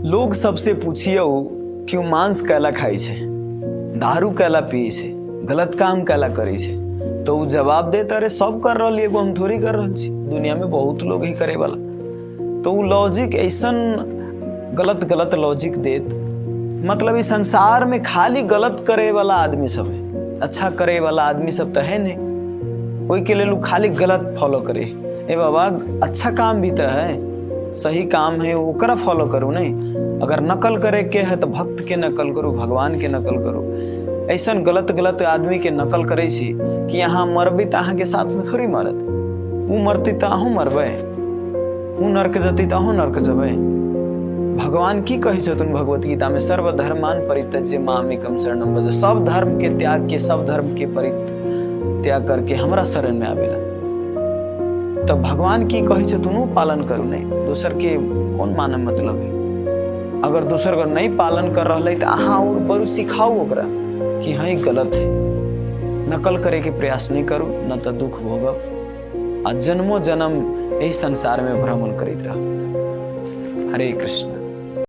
लोग सबसे पूछियौ कि ओ मांस कैला खाइ छै, दारू कैला पियै छै, गलत काम कैला करै छै, तऽ ओ जवाब देत, अरे सब कर रहल, एगो हम थोड़ी कर रहल छी, दुनिया में बहुत लोग ही करे वाला। तऽ ओ लॉजिक ऐसन गलत गलत लॉजिक देत, मतलब इस संसार में खाली गलत करे वाला आदमी सब है, अच्छा करे वाला आदमी सब तऽ है नहीं। ओहिके लेल ओ खाली गलत फॉलो करे। ए बाबा, अच्छा काम भी तऽ है, सही काम है, ओकरा फॉलो करू। नहीं, अगर नकल करे के है तऽ भक्त के नकल करू, भगवान के नकल करू। ऐसन गलत गलत आदमी के नकल करै छी कि अहाँ मरबै तऽ अहाँके साथमे थोड़ी मरत। ओ मरतै तऽ अहूँ मरबै, ओ नरक जतै तऽ अहूँ नरक जेबै। भगवान की कहै छथुन भगवत गीता में? सर्वधर्मान परित्यज्य मामेकम शरणम व्रज। सब धर्म के त्याग के, सब धर्म के परित्याग करके हमरा शरण में आवेला। तऽ भगवान की कहै छथुन ओ पालन करू, नहि दोसर के कोन माने मतलब है। अगर दोसर अगर नहीं पालन कर रहलै तऽ अहाँ और बरू सिखाउ ओकरा कि हाँ, ई गलत है। नकल करे के प्रयास नहीं करू, न तऽ दुख भोगब आ जन्मो जन्म एहि संसार में भ्रमण करैत रहब। हरे कृष्ण।